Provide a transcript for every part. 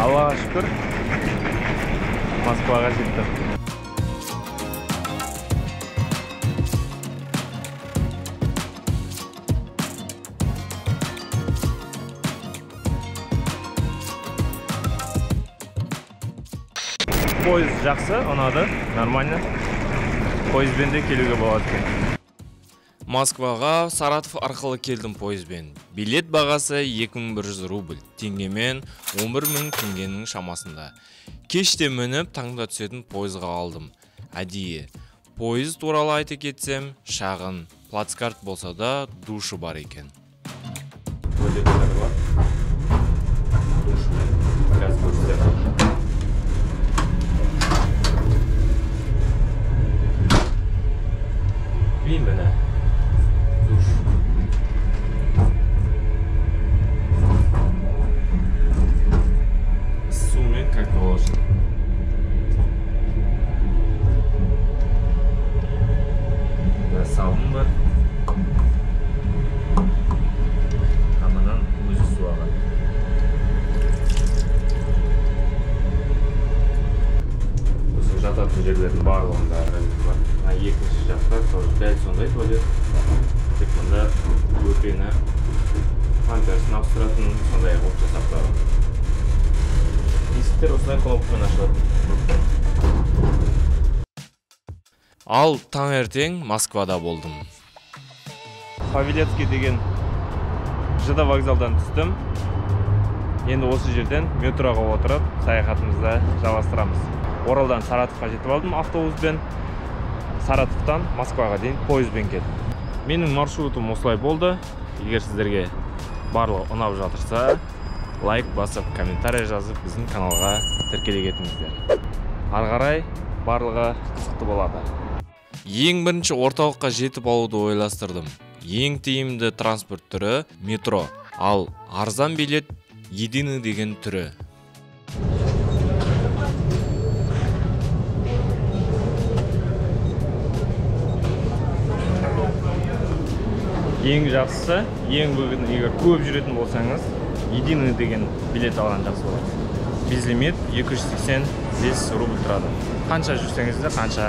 Аллаға шүкір, Москваға жеттім. Пойыз жақсы, ұнады, нормально. Пойызбен де келуге болады екен. Москваға Саратов арқылы келдім пойызбен. Билет бағасы 2100 рубль, теңгемен 11000 теңгенің шамасында. Кеште мініп, таңда түсетін пойызға алдым. Әдейі. Пойыз туралы айта кетсем, шағын, плацкарт болса да душы бар екен. Туалеттер бар. Душымен қазір көрсетемін. Міне душ. Сумен как положено. Сабын бар. Аманан өзі су ағады. Осы жататын жерлердің барлығында бар. Екінші жақта тоже дәл сондай туалет. Тек мұнда көрпені, памперсін ауыстыратын сондай қылып жасап қойған. Есіктер осындай кнопкамен ашылады. Ал таңертең Москвада болдым. Павелецкий деген ЖД вокзалдан түстім. Енді осы жерден метроға отырып саяхатымызды жалғастырамыз. Оралдан Саратовқа жетіп алдым автобуспен. Саратовтан Москваға дейін пойызбен келдім. Менің маршрутым осылай болды. Егер сіздерге барлығы ұнап жатырса, лайк басып, комментарий жазып, біздің каналға тіркеле кетіңіздер. Ары қарай барлығы қызықты болады. Ең бірінші орталыққа жетіп алуды ойластырдым. Ең тиімді транспорт түрі метро, ал арзан билет единый деген түрі. Ең жақсысы, ең бүгін егер көп жүретін болсаңыз, единый деген билет алған жақсы болады. Безлимит 285 рубль тұрады. Қанша жүрсеңіз де, қанша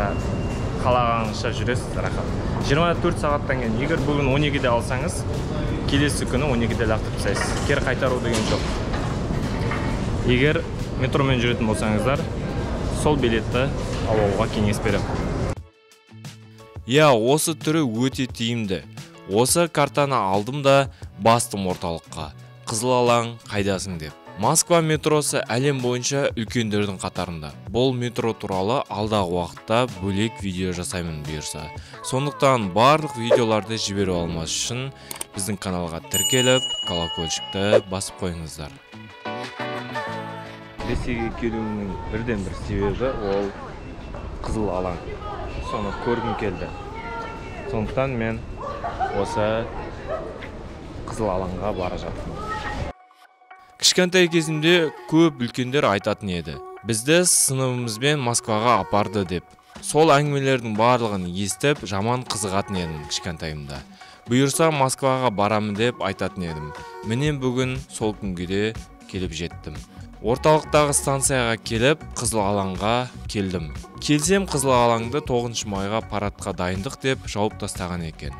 қалағаныңызша жүресіз, рахат. 24 сағаттан кейін, егер бүгін 12-де алсаңыз, келесі күні 12-де лақтырып тастайсыз. Кері қайтару деген жоқ. Егер метромен жүретін болсаңыздар, сол билетті алуға кеңес беремін. Иә, осы түрі өте тиімді. Осы картаны алдым да бастым орталыққа. Қызыл алаң қайдасың деп. Москва метросы әлем бойынша үлкендердің қатарында. Бұл метро туралы алдағы уақытта бөлек видео жасаймын бұйырса. Сондықтан барлық видеоларды жіберіп алмас үшін біздің каналға тіркеліп, колокольчикті басып қойыңыздар. Ресейге келуімнің бірден бір себебі ол қызыл алаң. Соны көргім келді. Сондықтан мен осы қызыл алаңға бара жатырмын. Кішкентай кезімде көп үлкендер айтатын еді. Бізді сыныбымызбен Москваға апарды деп. Сол әңгімелердің барлығын естіп, жаман қызығатын едім кішкентайымда. Бұйырса Москваға барамын деп айтатын едім. Міне бүгін сол күнге де келіп жеттім. Орталықтағы станцияға келіп, қызыл алаңға келдім. Келсем қызыл алаңды 9 майға парадқа дайындық деп жауып тастаған екен.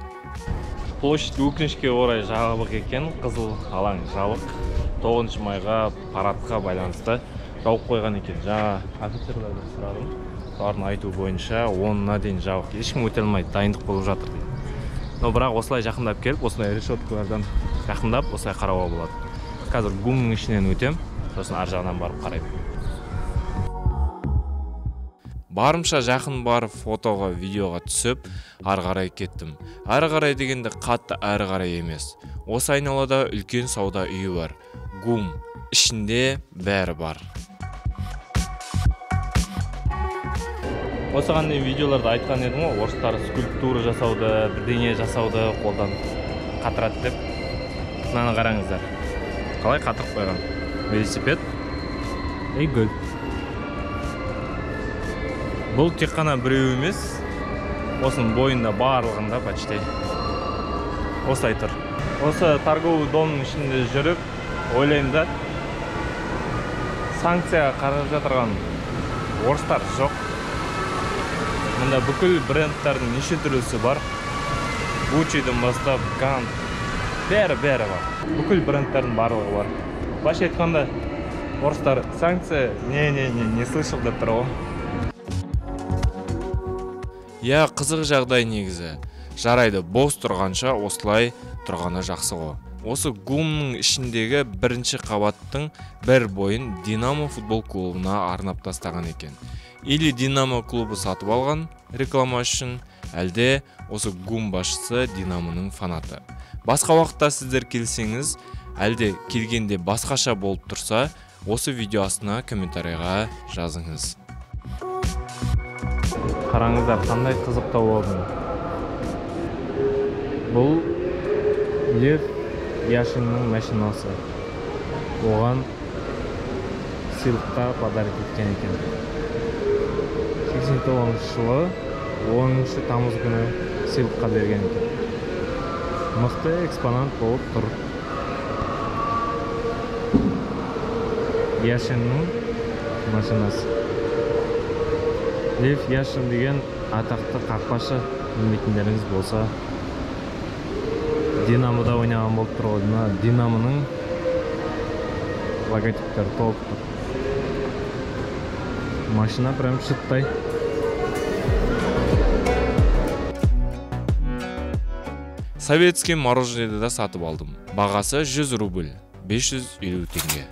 Площадь өкінішке орай жабық екен, қызыл алаң жабық. 9 майға парадқа байланысты жауып қойған екен. Жаңа офицерлерден сұрадым. Солардың айтуы бойынша 10-на дейін жабық. Ешкім өте алмайды, дайындық болып жатыр дейді. Но бірақ осылай жақындап келіп, осындай решеткалардан жақындап, осылай қарауға болады. Қазір ГУМ-ның ішінен өтем, сосын ар жағынан барып қараймын. Барымша жақын барып фотоға, видеоға түсіп, ары қарай кеттім. Ары қарай дегенде қатты ары қарай емес. Осы айналада үлкен сауда үйі бар. ГУМ. Ішінде бәрі бар. Осыған дейін видеоларда айтқан едім ғой, орыстар скульптура жасауды, бірдеңе жасауды қолдан қатырады деп. Мынаны қараңыздар. Қалай қатырып қойған. Велосипед и гүл. Бұл тек қана біреу емес, осының бойында барлығында почти осылай тұр. Осы торговый домның ішінде жүріп, ойлаймын да, Санкцияға қарап жатырған орыстар жоқ. Мұнда бүкіл брендтардың неше түрлісі бар. Gucci'ден бастап Gant, бәрі-бәрі бар. Бүкіл брендтардың барлығы бар. Былайша айтқанда, орыстар санкция не слышал деп тұр ғой. Иә, қызық жағдай негізі. Жарайды, бос тұрғанша осылай тұрғаны жақсы ғой. Осы ГУМның ішіндегі бірінші қабаттың бір бойын Динамо футбол клубына арнап тастаған екен. Или Динамо клубы сатып алған реклама үшін, әлде осы ГУМ басшысы Динамоның фанаты. Басқа уақытта сіздер келсеңіз, әлде келгенде басқаша болып тұрса, осы видео астына комментарийға жазыңыз. Қараңыздар, қандай қызық тауып алдым. Бұл Лев Яшиннің машинасы. Оған сыйлыққа подарок еткен екен. 89 жылы 10 тамыз күні сыйлыққа берген екен. Мықты экспонат болып тұр. Яшиннің машинасы. Лев Яшин деген атақты қақпашы, білмейтіндеріңіз болса, Динамода ойнаған болып тұр ғой. Мына Динамоның логотиптері толып тұр. Машина прям шыттай. Советский мороженое да сатып алдым. Бағасы 100 рубль, 550 теңге.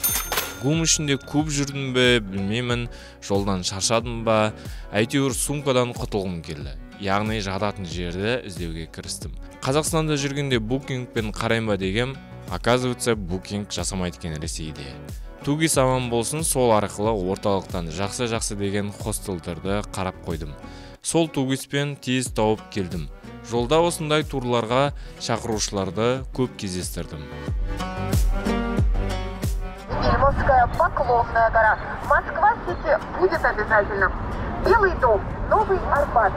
ГУМ ішінде көп жүрдім бе, білмеймін, жолдан шаршадым ба, әйтеуір сумкадан құтылғым келді. Яғни жататын жерді іздеуге кірістім. Қазақстанда жүргенде букингпен қарайын ба дегем, оказывается, букинг жасамайды екен Ресейде. 2ГИС аман болсын, сол арқылы орталықтан жақсы-жақсы деген хостелдерді қарап қойдым. Сол 2ГИСпен тез тауып келдім. Жолда осындай турларға шақырушыларды көп кездестірдім. Вильмовская Поклонная гора. Москва-Сити будет обязательно. Белый дом, Новый Арбат.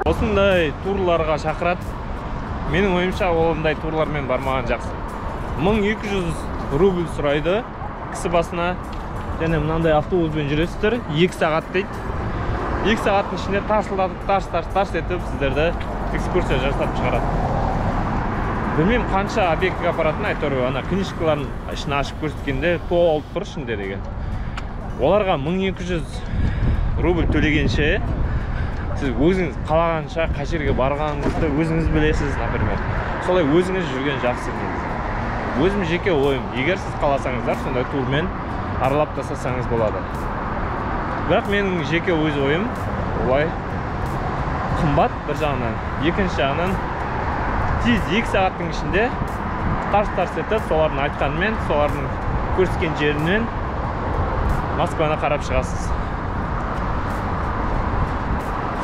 Осындай турларға шақырады. Менің ойымша, ондай турлармен бармаған жақсы. 1200 рубль сұрайды кісі басына. Және мынандай автобуспен жүресіздер, 2 сағат дейді. 2 сағаттың ішінде тарсылдатып, тарс-тарс-тарс етіп сіздерді экскурсия жасап шығарады. Білмеймін қанша объектіге апаратынын, әйтеуір ана книжкаларын ішін ашып көрсеткенде толып тұр ішінде деген. Оларға 1200 рубль төлегенше сіз өзіңіз қалағанша қай жерге барғаныңызды өзіңіз білесіз, например. Солай өзіңіз жүрген жақсы негізі. Өзім жеке ойым, егер сіз қаласаңыздар сондай турмен аралап тастасаңыз болады. Бірақ менің жеке өз ойым олай қымбат бір жағынан, екінші жағынан тез 2 сағаттың ішінде тарс-тарс етіп солардың айтқанымен, солардың көрсеткен жерінен Москваны қарап шығасыз.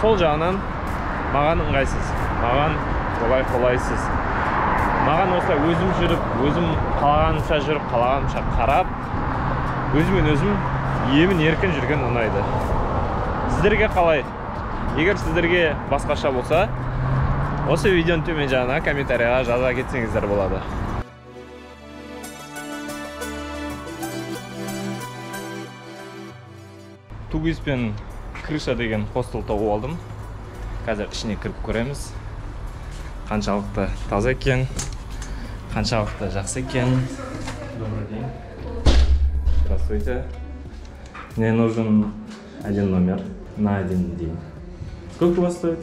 Сол жағынан маған ыңғайсыз, маған олай қолайсыз. Маған осылай өзім жүріп, өзім қалағанымша жүріп, қалағанымша қарап, өзімен өзім емін еркін жүрген ұнайды. Сіздерге қалай? Егер сіздерге басқаша болса, осы видеоның төмен жағына комментарияға жаза кетсеңіздер болады. 2ГИС пен Крыша деген хостел тауып алдым. Қазір ішіне кіріп көреміз. Қаншалықты таза екен, қаншалықты жақсы екен. Добрый день. Здравствуйте. Мне нужен один номер на один день. Сколько у вас стоит?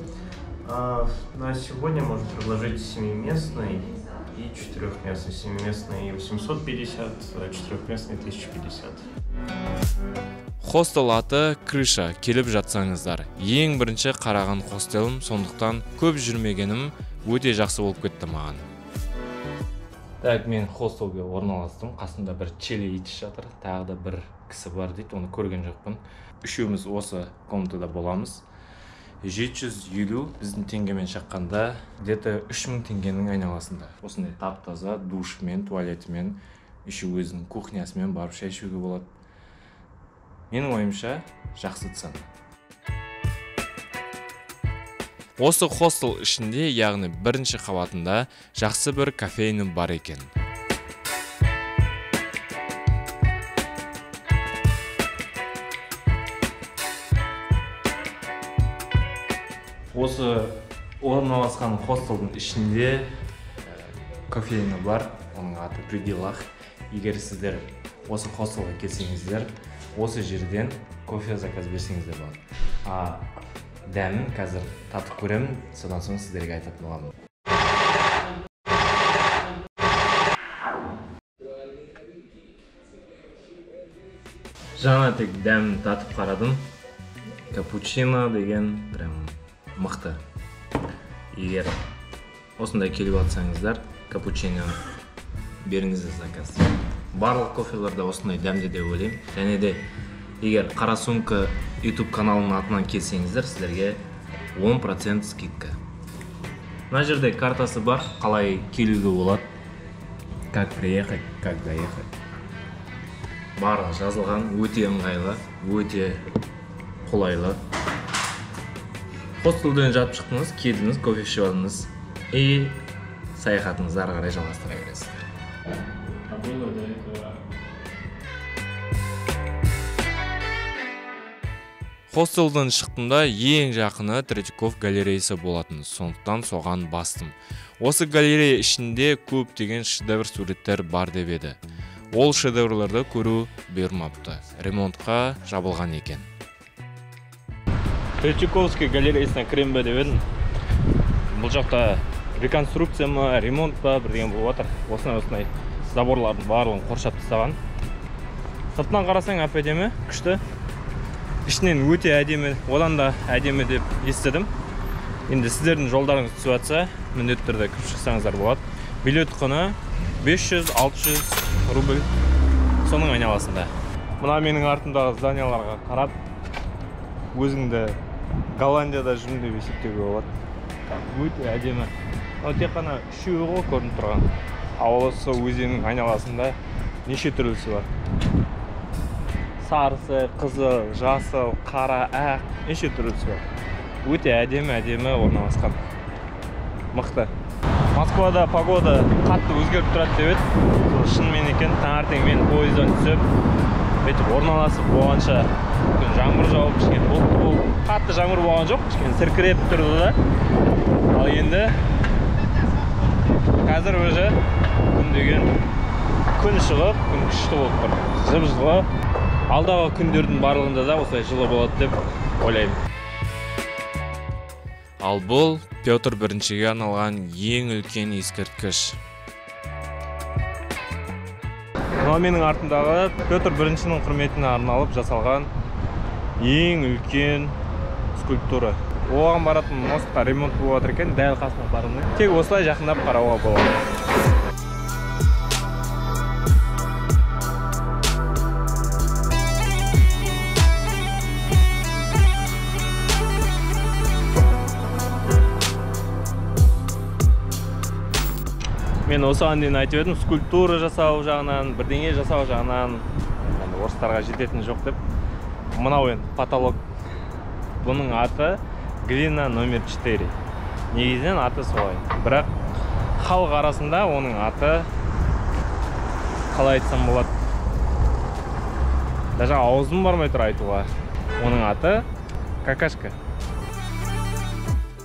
На сегодня можно предложить 7-местный и 4-местный. 7-местный 850, 4-местный 1050. Хостел аты Крыша, келіп жатсаңыздар. Ең бірінші қараған хостелім, сондықтан көп жүрмегенім өте жақсы болып кетті маған. Так, мен хостелге орналастым. Қасымда бір челі ит жатыр, тағы да бір кісі бар дейді, оны көрген жоқпын. Үшеуміз осы комнатада боламыз. 750 біздің теңгемен шаққанда где-то 3000 теңгенің айналасында. Осындай тап-таза душымен, туалетімен, еще өзінің кухнясымен барып шай ішуге болады. Менің ойымша, жақсы цена. Осы хостел ішінде, яғни бірінші қабатында жақсы бір кофейня бар екен. Осы орналасқан хостелдің ішінде кофейня бар, оның аты При делах. Егер сіздер осы хостелға келсеңіздер, осы жерден кофе заказ берсеңіздер болады. А дәмін қазір татып көремін, содан соң сіздерге айтатын боламын. Жаңа тек дәмін татып қарадым. Капучино деген прям мықты. Егер осындай келіп жатсаңыздар, капучино беріңіздер заказ. Барлық кофелерде осындай дәмді деп ойлаймын. Және де егер Қара сумка YouTube каналының атынан келсеңіздер, сіздерге 10% скидка. Мына жерде картасы бар, қалай келуге болады, как приехать, как доехать. Барлығы жазылған, өте ыңғайлы, өте қолайлы. Хостелден жатып шықтыңыз, келдіңіз, кофе ішіп алдыңыз и саяхатыңызды ары қарай жалғастыра бересіздер. Хостелден шықтым да ең жақыны Третьяков галереясы болатын, сондықтан соған бастым. Осы галерея ішінде көптеген шедевр суреттер бар деп еді. Ол шедеврлерді көру бұйырмапты, ремонтқа жабылған екен. Третьяковский галереясына кірем бе деп едім. Бұл жақта реконструкция ма, ремонт па бірдеңе болып жатыр. Осындай заборлардың барлығын қоршап тастаған. Сыртынан қарасаң әп-әдемі, күшті. Ішінен өте әдемі, одан да әдемі деп естідім. Енді сіздердің жолдарыңыз түсіп жатса, міндетті түрде кіріп шықсаңыздар болады. Билет құны 500-600 рубль, соның айналасында. Мына менің артымдағы зданияларға қарап, өзіңді Голландияда жүрмін деп есептеуге болады. Өте әдемі. Мынау тек қана үшеуі ғой көрініп тұрған. Ал осы өзеннің айналасында неше түрлісі бар. Сарысы, қызыл, жасыл, қара, ақ, неше түрлісі бар. Өте әдемі орналасқан. Мықты. Москвада погода қатты өзгеріп тұрады деп еді. Сол шынымен екен, таңертең мен пойыздан түсіп, бүйтіп орналасып болғанша күн жаңбыр жауып, кішкене бұлтты болып, қатты жаңбыр болған жоқ, кішкене сіркіреп тұрды да. Ал енді қазір уже күн деген күн шығып, күн күшті болып тұр. Жып-жылы. Алдағы күндердің барлығында да осылай жылы болады деп ойлаймын. Ал бұл Петр біріншіге арналған ең үлкен ескерткіш. Мынау менің артымдағы Петр біріншінің құрметіне арналып жасалған ең үлкен скульптура. Оған баратын мостқа ремонт болып жатыр екен, дәл қасына бармай. Тек осылай жақындап қарауға болады. Мен осыған дейін айтып едім, скульптура жасау жағынан, бірдеңе жасау жағынан орыстарға жететін жоқ деп. Мынау енді потолок. Бұның аты глина номер 4. Негізінен аты солай. Бірақ халық арасында оның аты қалай айтсам болады? Даже аузым бармай тұр айтуға. Оның аты какашка.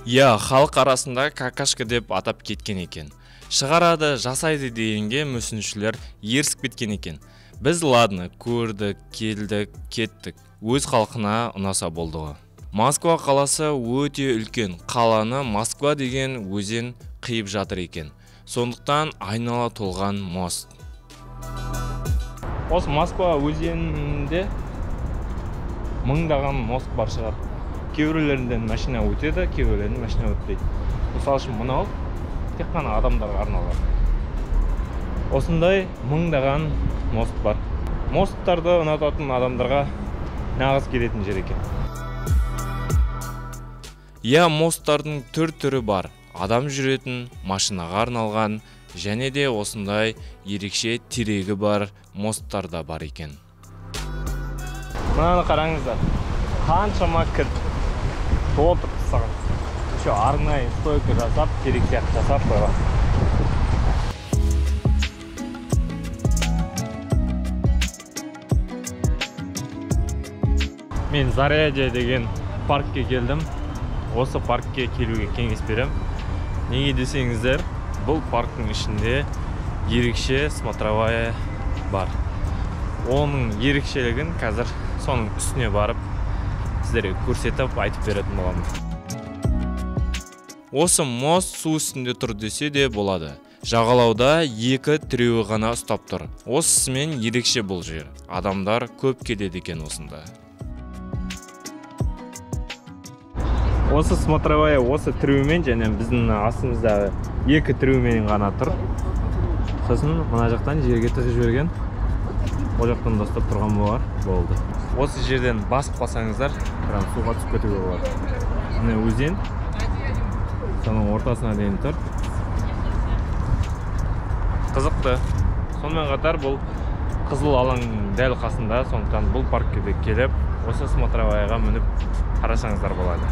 Иә, халық арасында какашка деп атап кеткен екен. Шығарады, жасайды дегенге мүсіншілер ерсіп кеткен екен. Біз ладно, көрдік, келдік, кеттік. Өз халқына ұнаса болды ғой. Москва қаласы өте үлкен. Қаланы Москва деген өзен қиып жатыр екен. Сондықтан айнала толған мост. Осы Москва өзенінде мыңдаған мост бар шығар. Кейбіреулерінден машина өтеді, кейбіреулерінден машина өтпейді. Мысалы үшін мынау тек қана адамдарға арналған. Осындай мыңдаған мост бар. Мосттарды ұнататын адамдарға нағыз келетін жер екен. Иә, мосттардың түр-түрі бар. Адам жүретін, машинаға арналған, және де осындай ерекше терегі бар мосттар да бар екен. Мынаны қараңыздар. Қаншама кір толтырып тастаған. Еще арнайы стойка жасап, терек сияқты жасап қойған. Мен Зарядье деген паркке келдім. Осы паркке келуге кеңес берем. Неге десеңіздер, бұл парктың ішінде ерекше смотровая бар. Оның ерекшелігін қазір соның үстіне барып сіздерге көрсетіп айтып беретін боламын. Осы мост су үстінде тұр десе де болады. Жағалауда екі тіреуі ғана ұстап тұр. Осысымен ерекше бұл жер. Адамдар көп келеді екен осында. Осы смотровая осы тіреумен және біздің астымыздағы екі тіреумен ғана тұр. Сосын мына жақтан жерге тығып жіберген. Ол жақтан да ұстап тұрған болар, болды. Осы жерден басып қалсаңыздар, прям суға түсіп кетуге болады. Міне өзен, соның ортасына дейін тұр. Қызықты. Сонымен қатар бұл қызыл алаңның дәл қасында, сондықтан бұл паркке де келіп, осы смотроваяға мініп қарасаңыздар болады.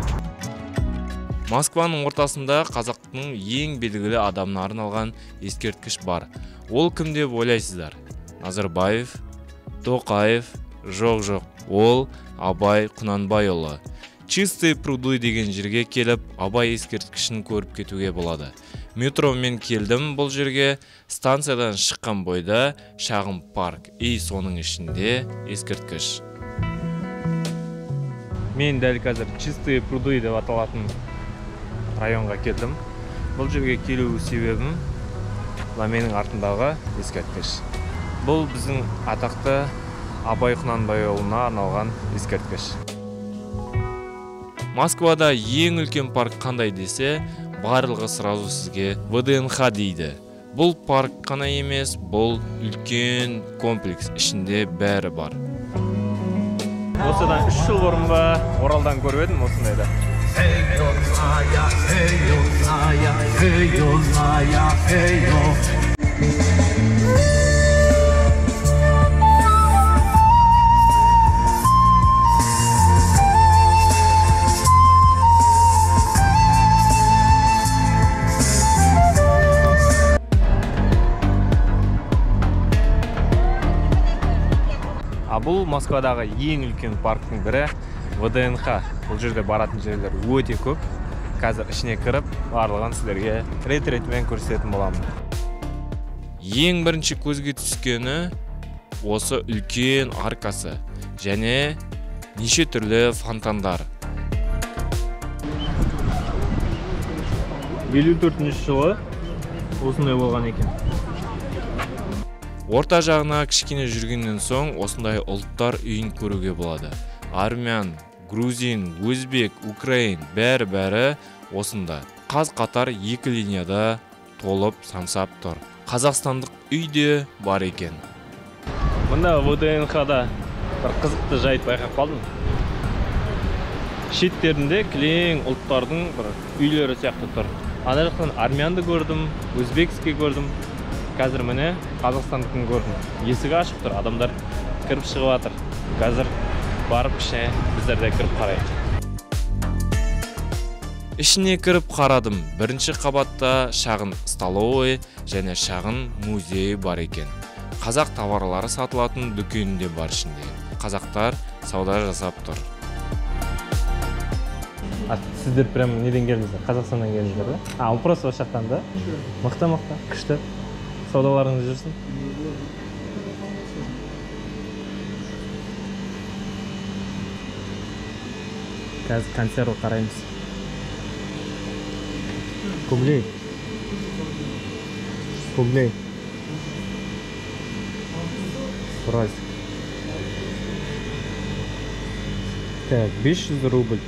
Москваның ортасында қазақтың ең белгілі адамына арналған ескерткіш бар. Ол кім деп ойлайсыздар? Назарбаев, Тоқаев, жоқ-жоқ, ол Абай Құнанбайұлы. Чистые пруды деген жерге келіп, Абай ескерткішін көріп кетуге болады. Метромен келдім бұл жерге, станциядан шыққан бойда шағын парк, и соның ішінде ескерткіш. Мен дәл қазір Чистые пруды деп аталатын районға келдім. Бұл жерге келу себебім мына менің артымдағы ескерткіш. Бұл біздің атақты Абай Құнанбайұлына арналған ескерткіш. Москвада ең үлкен парк қандай десе, барлығы сразу сізге ВДНХ дейді. Бұл парк қана емес, бұл үлкен комплекс, ішінде бәрі бар. Осыдан 3 жыл бұрын ба Оралдан көріп едім осындайды. А бұл Москвадағы ең үлкен парктың бірі ВДНХ. Бұл жерде баратын жерлер өте көп. Қазір ішіне кіріп, барлығын сіздерге рет-ретімен көрсететін боламын. Ең бірінші көзге түскені осы үлкен аркасы және неше түрлі фонтандар. 54 жылы осындай болған екен. Орта жағына кішкене жүргеннен соң осындай ұлттар үйін көруге болады. Армян, грузин, өзбек, украин, бәрі-бәрі осында. Қаз қатар екі линияда толып самсап тұр. Қазақстандық үй де бар екен. Мында ВДНХ-да бір қызықты жайт байқап қалдым. Шеттерінде кілең ұлттардың бір үйлері сияқты тұр. Ана жақтан армянды көрдім, өзбекский көрдім. Қазір міне қазақстандікін көрдім. Есігі ашық тұр, адамдар кіріп шығып жатыр. Қазір барып ішіне біздер де кіріп қарайық. Ішіне кіріп қарадым. Бірінші қабатта шағын столовый және шағын музей бар екен. Қазақ товарлары сатылатын дүкені де бар ішінде. Қазақтар сауда жасап тұр. А сіздер прям неден келдіңіздер? Қазақстаннан келдіңіздер, да? А, ол просто осы жақтан, да? Мықты-мықты, күшті. Саудаларыңыз жүрсін. Қазір консерв қараймыз. Рублей. Рублей. Праздник. Так, 500 рубль.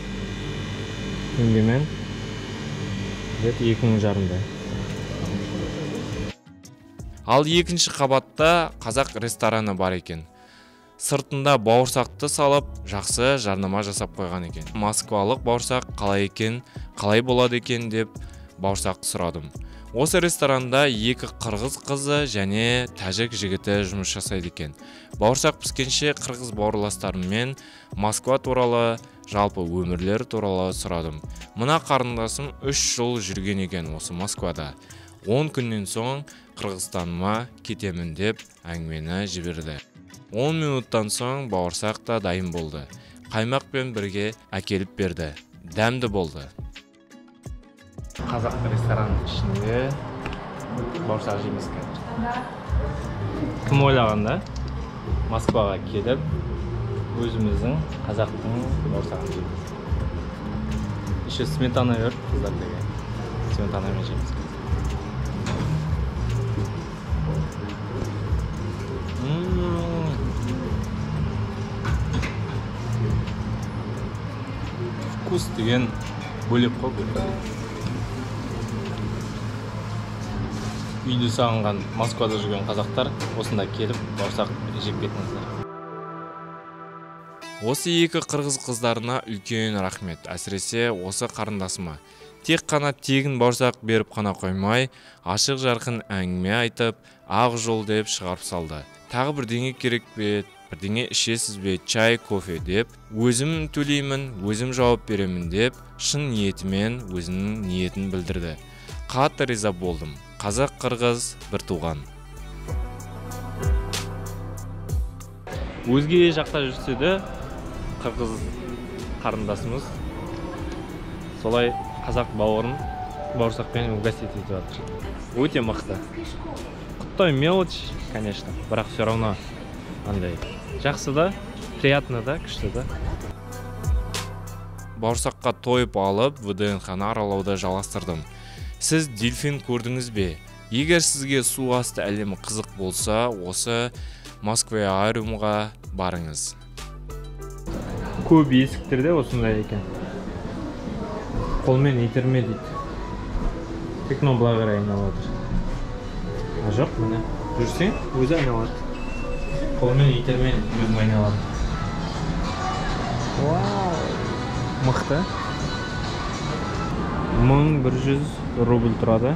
Теңгемен. Где-то 2500. Ал екінші қабатта қазақ рестораны бар екен. Сыртында бауырсақты салып, жақсы жарнама жасап қойған екен. Москвалық бауырсақ қалай екен, қалай болады екен деп бауырсақ сұрадым. Осы ресторанда екі қырғыз қызы және тәжік жігіті жұмыс жасайды екен. Бауырсақ піскенше қырғыз бауырластарыммен Москва туралы, жалпы өмірлері туралы сұрадым. Мына қарындасым 3 жыл жүрген екен осы Москвада. 10 күннен соң Қырғызстаныма кетемін деп әңгімені жіберді. 10 минуттан соң бауырсақ та дайын болды. Қаймақпен бірге әкеліп берді. Дәмді болды. Қазақ ресторанының ішінде бауырсақ жейміз қазір. Кім ойлаған да Москваға келіп өзіміздің қазақтың бауырсағын жейміз. Еще сметана беріп қыздар деген. Сметанамен жейміз қазір. Вкус деген бөлек қой, бөлек. Үйді сағынған Москвада жүрген қазақтар осында келіп бауырсақ жеп кетіңіздер. Осы екі қырғыз қыздарына үлкен рахмет, әсіресе осы қарындасыма. Тек қана тегін бауырсақ беріп қана қоймай, ашық жарқын әңгіме айтып, ақ жол деп шығарып салды. Тағы бірдеңе керек пе, бірдеңе ішесіз бе, чай, кофе деп, өзім төлеймін, өзім жауап беремін деп, шын ниетімен өзінің ниетін білдірді. Қатты риза болдым. Қазақ қырғыз бір туған. Өзге жақта жүрсе де қырғыз қарындасымыз солай қазақ бауырын бауырсақпен угостить етіп жатыр. Өте мықты. Құттай мелочь, конечно, бірақ все равно андай жақсы да, приятно да, күшті да. Бауырсаққа тойып алып, ВДНХ-ны аралауды жалғастырдым. Сіз дельфин көрдіңіз бе? Егер сізге су асты әлемі қызық болса, осы Москвариумға барыңыз. Көп есіктерде осындай екен. Қолмен итерме дейді. Тек мынау былай қарай айналып отыр. А жоқ, міне. Жүрсең, өзі айналады. Қолмен итерме өзім айналады. Вау! Мықты. 1100 рубль тұрады.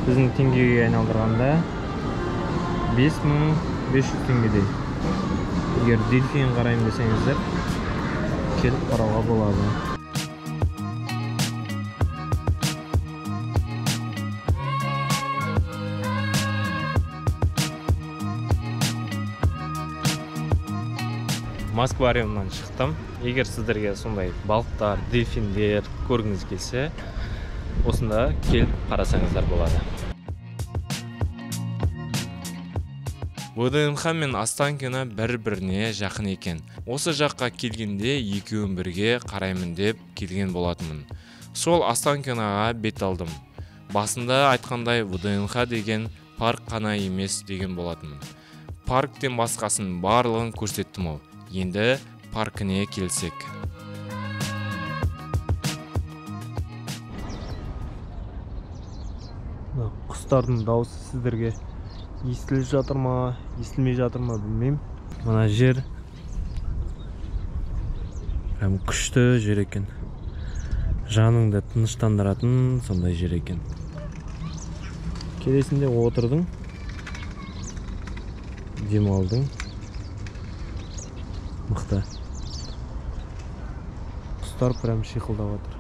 Біздің теңгеге айналдырғанда 5500 теңгедей. Егер дельфин қараймын десеңіздер, келіп қарауға болады. Москвариумнан шықтым. Егер сіздерге сондай балықтар, дельфиндер көргіңіз келсе, осында келіп қарасаңыздар болады. ВДНХ мен Останкино бір-біріне жақын екен. Осы жаққа келгенде екеуін бірге қараймын деп келген болатынмын. Сол Останкиноға бет алдым. Басында айтқандай ВДНХ деген парк қана емес деген болатынмын. Парктен басқасын барлығын көрсеттім ау. Енді паркіне келсек. Құстардың дауысы сіздерге естіліп жатыр ма, естілмей жатыр ма білмеймін. Мына жер прям күшті жер екен. Жаныңды тыныштандыратын сондай жер екен. Келесінде отырдың, демалдың. Мықты. Құстар прям шиқылдап отыр.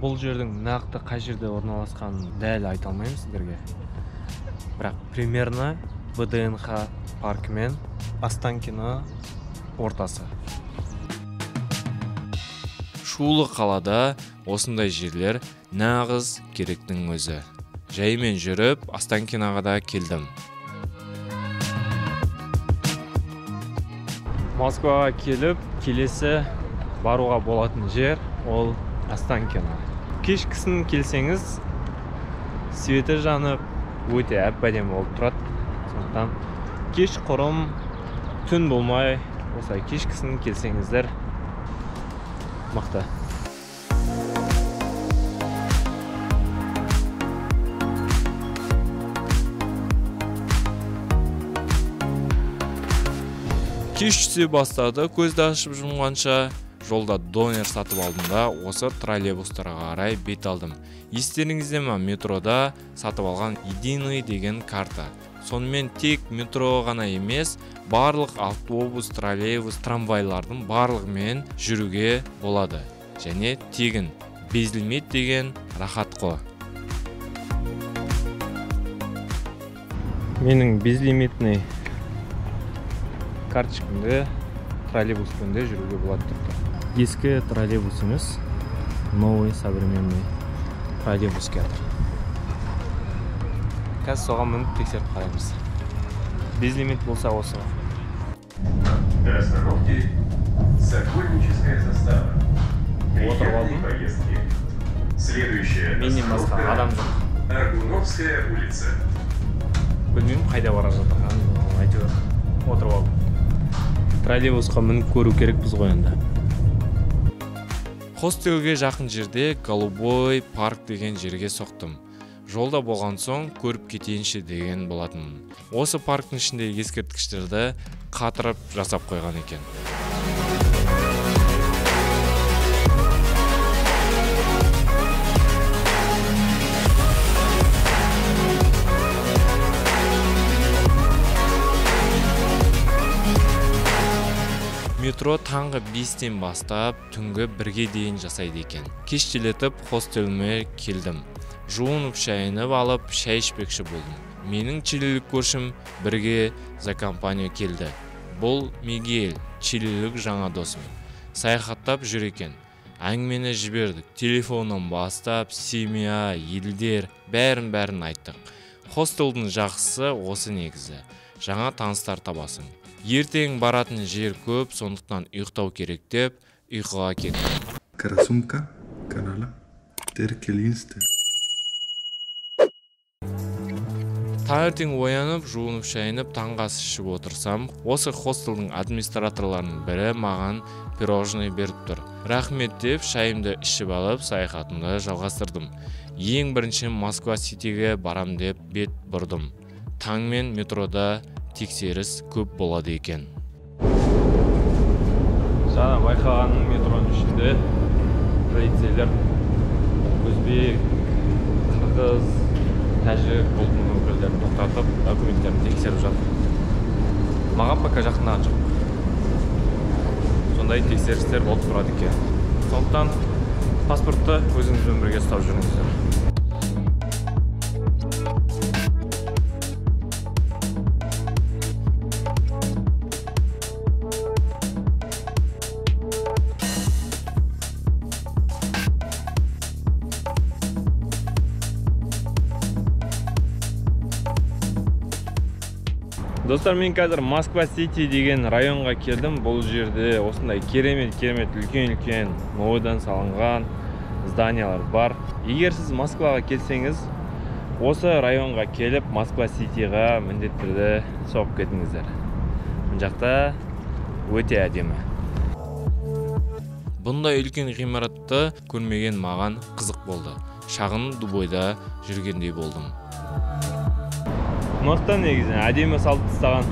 Бұл жердің нақты қай жерде орналасқанын дәл айта алмаймын сіздерге. Бірақ примерно ВДНХ паркі мен Останкино ортасы. Шулы қалада осындай жерлер нағыз керектің өзі. Жаймен жүріп Останкиноға да келдім. Москваға келіп, келесі баруға болатын жер ол Останкино. Кешкісін келсеңіз, светі жанып, өте әп-әдемі болып тұрады. Сондықтан кешқұрым, түн болмай, осылай кешкісін келсеңіздер мықты. Кеш түсе бастады, көзді ашып жұмғанша жолда донер сатып алдым да, осы троллейбустарға қарай бет алдым. Естеріңізде ме, метрода сатып алған единый деген карта. Сонымен тек метро ғана емес, барлық автобус, троллейбус, трамвайлардың барлығымен жүруге болады. Және тегін, безлимит деген рахат қой. Менің безлимитный Карточкаңды троллейбуспен де жүруге болады деп тұр. Ескі троллейбус емес, новый современный троллейбус келатыр. Қазір соған мініп тексеріп қараймыз. Безлимит болса осы. До остановки Сокольническая застава. Отырып алдым. Поездки. Следующая Менен басқа адам жоқ. Аргуновская улица. Білмеймін қайда бара жатырғанын, әйтеуір отырып алдым. Троллейбусқа мініп көру керекпіз ғой енді. Хостелге жақын жерде Голубой парк деген жерге соқтым. Жолда болған соң көріп кетейінші деген болатынмын. Осы парктің ішіндегі ескерткіштерді қатырып жасап қойған екен. Метро таңғы 5-тен бастап түнгі 1-ге дейін жасайды екен. Кештелетіп хостеліме келдім. Жуынып шайынып алып шай ішпекші болдым. Менің чилилік көршім бірге за компания келді. Бұл Мигель, чилилік жаңа досым. Саяхаттап жүр екен. Әңгімені жібердік. Телефоннан бастап, семья, елдер, бәрін-бәрін айттық. Хостелдің жақсысы осы негізі. Жаңа таныстар табасың. Ертең баратын жер көп, сондықтан ұйықтау керек деп ұйқыға кеттім. Карасумка, канала, Теркелинсте. Таңертең оянып, жуынып, шайынып, таңғы ас ішіп отырсам, осы хостелдің администраторларының бірі маған пирожный беріп тұр. Рахмет деп шайымды ішіп алып, саяхатымды жалғастырдым. Ең бірінші Москва Ситиге барам деп бет бұрдым. Таңмен метрода тексеріс көп болады екен. Жаңа байқағаным, метроның ішінде полицейлер өзбек, қырғыз, тәжік ұлтының өкілдерін тоқтатып, документтерін тексеріп жатыр. Маған пока жақындаған жоқ. Сондай тексерістер болып тұрады екен. Сондықтан паспортты өзіңізбен бірге ұстап жүріңіздер. Достар, мен қазір Москва Сити деген районға келдім. Бұл жерде осындай керемет-керемет үлкен-үлкен новыйдан салынған зданиялар бар. Егер сіз Москваға келсеңіз, осы районға келіп Москва Ситиға міндетті түрде соғып кетіңіздер. Мына жақта өте әдемі. Бұндай үлкен ғимаратты көрмеген маған қызық болды. Шағын Дубайда жүргендей болдым. Мықты негізінен әдемі салып тастаған.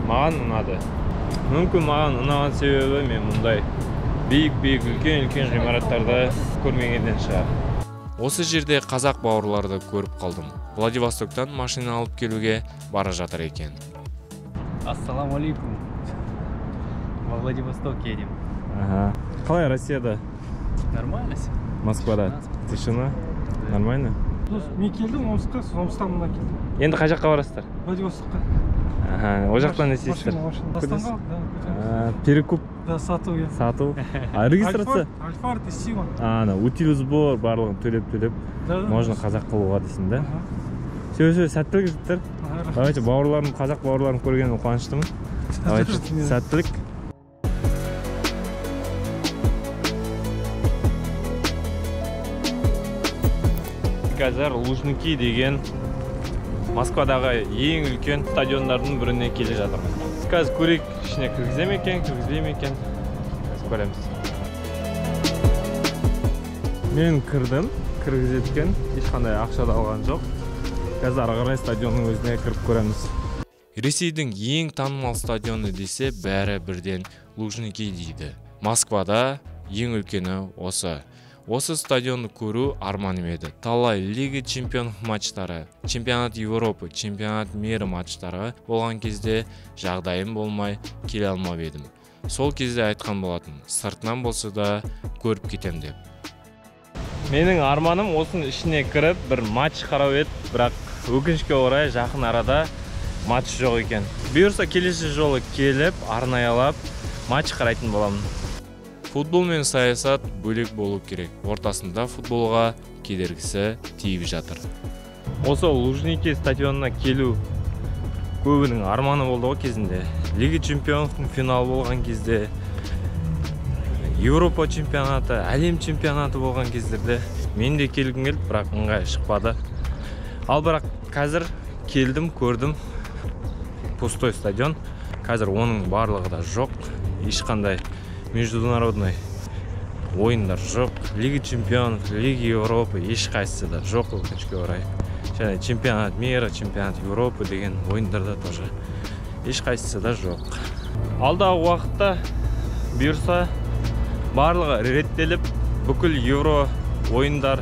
Маған ұнады. Мүмкін маған ұнаған себебі мен мұндай биік-биік үлкен-үлкен ғимараттарды көрмегенден шығар. Осы жерде қазақ бауырларды көріп қалдым. Владивостоктан машина алып келуге бара жатыр екен. Ассаламу алейкум. Во Владивосток едем. Ага. Қалай Россияда? Нормально все. Москвада. Тишина? Нормально? Мен келдім Омскқа, Омсктан мына келдім. Енді қай жаққа барасыздар? Владивостокқа. Аха, ол жақтан не істейсіздер? Астанға, да. Перекуп? Да, сату. Сату. А регистрация? Альфард и Сима. Ана, утилизбор барлығын төлеп-төлеп, можно қазақ қылуға дейсің, да? Все, все, сәттілік жігіттер. Давайте, бауырларым, қазақ бауырларым көргеніме қуаныштымын. Давайте, сәттілік. Қазір Лужники деген Москвадағы ең үлкен стадиондардың біріне келе жатырмын. Қазір көрейік, ішіне кіргізе ме екен, кіргізбей ме екен. Қазір көреміз. Мен кірдім, кіргізеді екен, ешқандай ақша да алған жоқ. Қазір ары қарай стадионның өзіне кіріп көреміз. Ресейдің ең танымал стадионы десе, бәрі бірден Лужники дейді. Москвада ең үлкені осы. Осы стадионды көру арманым еді. Талай Лига чемпионов матчтары, чемпионат Европы, чемпионат мира матчтары болған кезде жағдайым болмай келе алмап едім. Сол кезде айтқан болатын, сыртынан болса да көріп кетем деп. Менің арманым осының ішіне кіріп бір матч қарау еді, бірақ өкінішке орай жақын арада Матч жоқ екен. Бұйырса келесі жолы келіп, арнаялап матч қарайтын боламын. Футбол мен саясат бөлек болу керек. Ортасында футболға кедергісі тиіп жатыр. Осы Лужники стадионына келу көбінің арманы болды ғой кезінде. Лига чемпионовтың финалы болған кезде, Еуропа чемпионаты, әлем чемпионаты болған кездерде мен де келгім келді, бірақ ыңғайы шықпады. Ал бірақ қазір келдім, көрдім. Пустой стадион. Қазір оның барлығы да жоқ. Ешқандай международный ойындар жоқ. Лига чемпионов, Лига Европы ешқайсысы да жоқ, өкінішке орай. Және чемпионат мира, чемпионат Европы деген ойындарда тоже ешқайсысы да жоқ. Алдағы уақытта бұйырса барлығы реттеліп, бүкіл евро ойындар,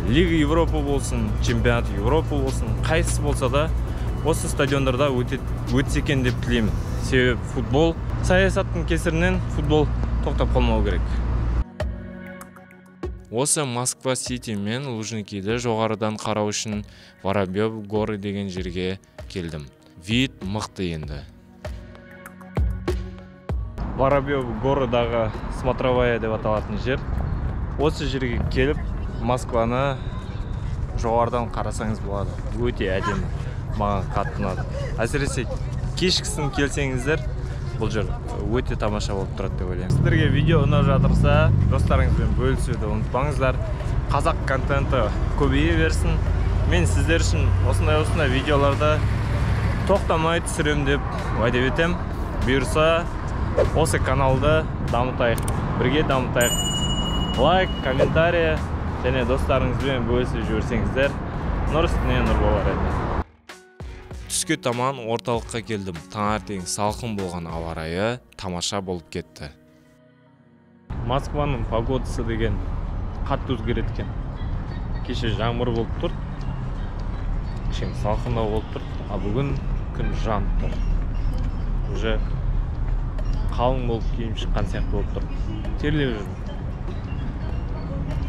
Лига Европа болсын, чемпионат Европа болсын, қайсысы болса да осы стадиондарда өтсе екен деп тілеймін. Себебі футбол саясаттың кесірінен футбол тоқтап қалмау керек. Осы Москва Сити мен Лужникиді жоғарыдан қарау үшін Воробьев горы деген жерге келдім. Вид мықты енді. Воробьев горыдағы смотровая деп аталатын жер. Осы жерге келіп Москваны жоғарыдан қарасаңыз болады. Өте әдемі. Маған қатты ұнады. Әсіресе кешкісін келсеңіздер, бұл жер өте тамаша болып тұрады деп ойлаймын. Сіздерге видео ұнап жатырса, достарыңызбен бөлісуді ұмытпаңыздар. Қазақ контенті көбейе берсін. Мен сіздер үшін осындай видеоларды тоқтамай түсірем деп уәде етемін. Бұйырса, осы каналды дамытайық, бірге дамытайық. Лайк, комментарий және достарыңызбен бөлісіп жіберсеңіздер, нұр үстіне нұр болар еді. Түске таман орталыққа келдім. Таңертең салқын болған ауа райы тамаша болып кетті. Москваның погодасы деген қатты өзгереді екен. Кеше жаңбыр болып тұр, кішкене салқындау болып тұр, а бүгін күн жанып тұр. Уже қалың болып киім шыққан сияқты болып тұр. Терлеп жүрмін.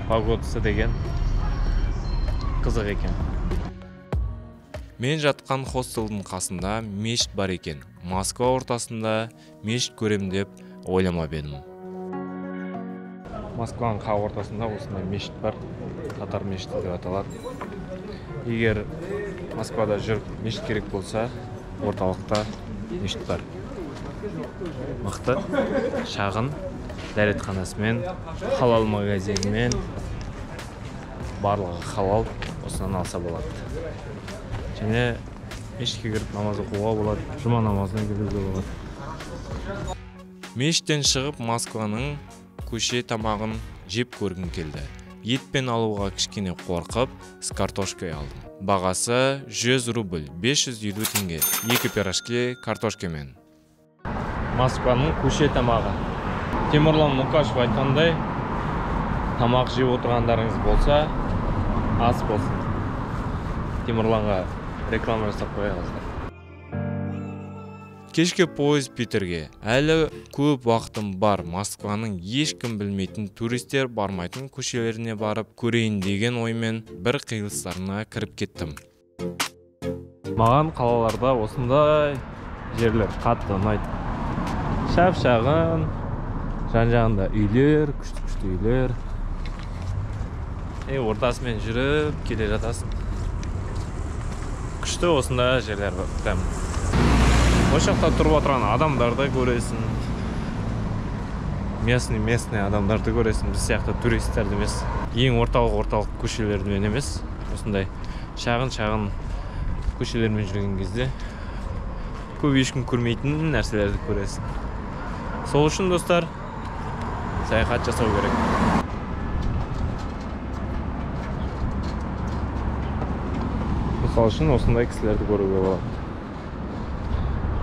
Погодасы деген қызық екен. Мен жатқан хостелдің қасында мешіт бар екен. Москва ортасында мешіт көрем деп ойламап едім. Москваның қақ ортасында осындай мешіт бар. Татар мешіті деп аталады. Егер Москвада жүріп мешіт керек болса, орталықта мешіт бар. Мықты, шағын дәретханасымен, халал магазинімен, барлығы халал, осынан алса болады. Және мешітке кіріп намаз оқуға болады, жұма намазына кіруге болады. Мешіттен шығып Москваның көше тамағын жеп көргім келді. Етпен алуға кішкене қорқып, с картошкой алдым. Бағасы 100 рубль, 550 теңге. Екі пирожки картошкамен. Москваның көше тамағы. Темірлан Мұқашев айтқандай, тамақ жеп отырғандарыңыз болса, ас болсын. Темірланға реклама жасап қояңыздар. Кешкі пойыз Питерге. Әлі көп уақытым бар. Москваның ешкім білмейтін, туристер бармайтын көшелеріне барып көрейін деген оймен бір қиылыстарына кіріп кеттім. Маған қалаларда осындай жерлер қатты ұнайды. Шап-шағын, жан-жағында үйлер, күшті-күшті үйлер. Ортасымен жүріп келе жатасың. Күшті осындай жерлер бар. Прям осы жақта тұрып отырған адамдарды көресің. Местный адамдарды көресің. Біз сияқты туристерді емес. Ең орталық көшелермен емес. Осындай шағын-шағын көшелермен жүрген кезде көп ешкім көрмейтін нәрселерді көресің. Сол үшін, достар, саяхат жасау керек. Мысал үшін осындай кісілерді көруге болады.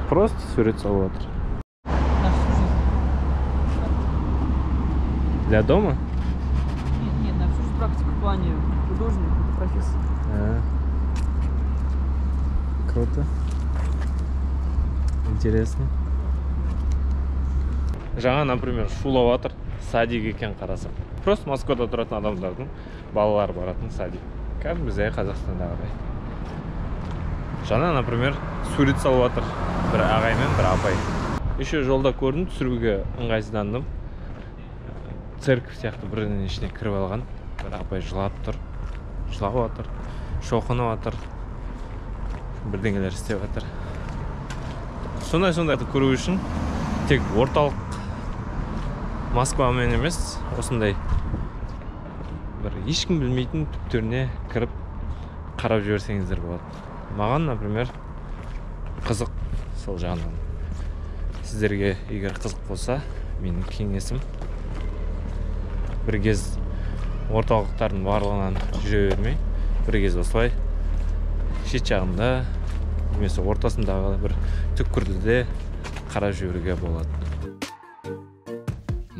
Просто сурет салып жатыр. Для дома? Нет, на всю практику в плане художник, профессор. Круто. Интересно. Жаңа, например, шулап жатыр, садик екен қарасам. Просто Москвада тұратын адамдардың балалары баратын садик. Кәдімгі бізде Қазақстандағыдай. Жаңа, например, сурет салып жатыр бір ағай мен бір апай. Еще жолда көрдім, түсіруге ыңғайсыздандым. Церковь сияқты бірінің ішіне кіріп алған бір апай жылап тұр, жылап жатыр, шоқынып жатыр, бірдеңелер істеп жатыр. Сондай-сондайды көру үшін тек орталық Москвамен емес, осындай бір ешкім білмейтін түптеріне кіріп қарап жіберсеңіздер болады. Маған, например, қызық сол жағынан. Сіздерге егер қызық болса, менің кеңесім бір кез орталықтардың барлығынан жүре бермей, бір кез осылай шет жағында немесе ортасындағы бір түкпірді де қарап жіберуге болады.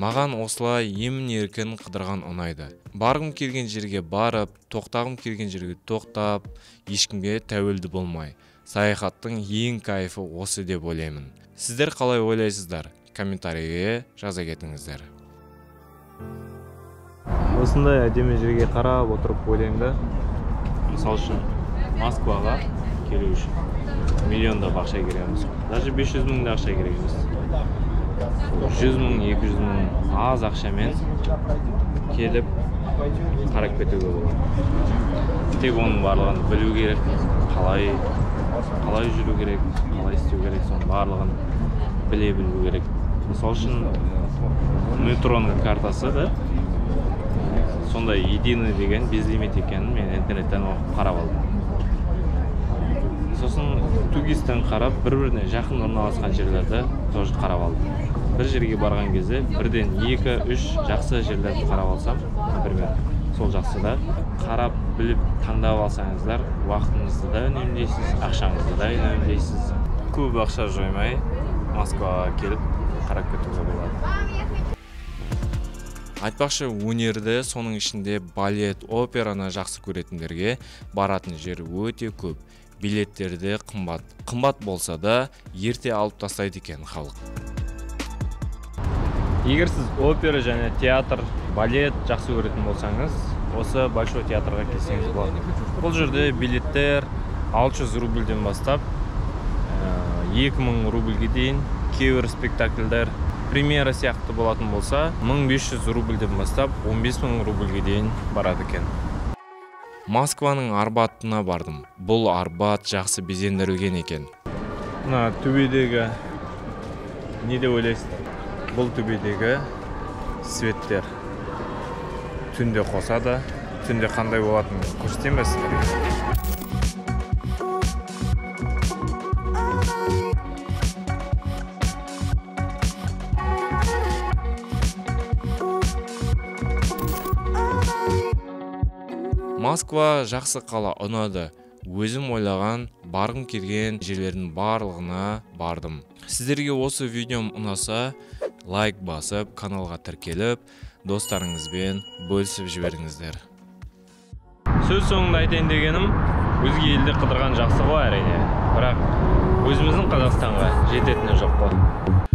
Маған осылай емін-еркін қыдырған ұнайды. Барғым келген жерге барып, тоқтағым келген жерге тоқтап, ешкімге тәуелді болмай. Саяхаттың ең кайфы осы деп ойлаймын. Сіздер қалай ойлайсыздар? Комментарийге жаза кетіңіздер. Осындай әдемі жерге қарап отырып ойлаймын да, мысал үшін Москваға келу үшін миллиондап ақша керек емес. Даже 500 мың да ақша керек емес. 100 мың, 200 мың аз ақшамен келіп қарап кетуге болады. Тек оның барлығын білу керек, қалай жүру керек, қалай істеу керек, соның барлығын біле білу керек. Мысал үшін метроның картасы да сондай единый деген безлимит екенін мен интернеттен оқып қарап алдым. Сосын 2ГИС-тен қарап, бір-біріне жақын орналасқан жерлерді тоже қарап алдым. Бір жерге барған кезде бірден 2-3 жақсы жерлерді қарап алсам, например, сол жақсы да қарап, біліп, таңдап алсаңыздар, уақытыңызды да үнемдейсіз, ақшаңызды да үнемдейсіз. Көп ақша жоймай Москваға келіп қарап кетуге болады. Айтпақшы, өнерді, соның ішінде балет, операны жақсы көретіндерге баратын жер өте көп. Билеттері де қымбат. Қымбат болса да, ерте алып тастайды екен халық. Егер сіз опера және театр, балет жақсы көретін болсаңыз, осы Большой театрға келсеңіз болады. Бұл жерде билеттер 600 рубльден бастап 2000 рубльге дейін, кейбір спектакльдер премьера сияқты болатын болса, 1500 рубльден бастап 15000 рубльге дейін барады екен. Москваның Арбатына бардым. Бұл Арбат жақсы безендірілген екен. Мына төбедегі не деп ойлайсыздар? Бұл төбедегі светтер түнде қосады. Түнде қандай болатынын көрсетемін бе сіздерге? Москва жақсы қала, ұнады. Өзім ойлаған, барғым келген жерлердің барлығына бардым. Сіздерге осы видеом ұнаса, лайк басып, каналға тіркеліп, достарыңызбен бөлісіп жіберіңіздер. Сөз соңында айтайын дегенім, өзге елде қыдырған жақсы ғой әрине, бірақ өзіміздің Қазақстанға жететіні жоқ қой.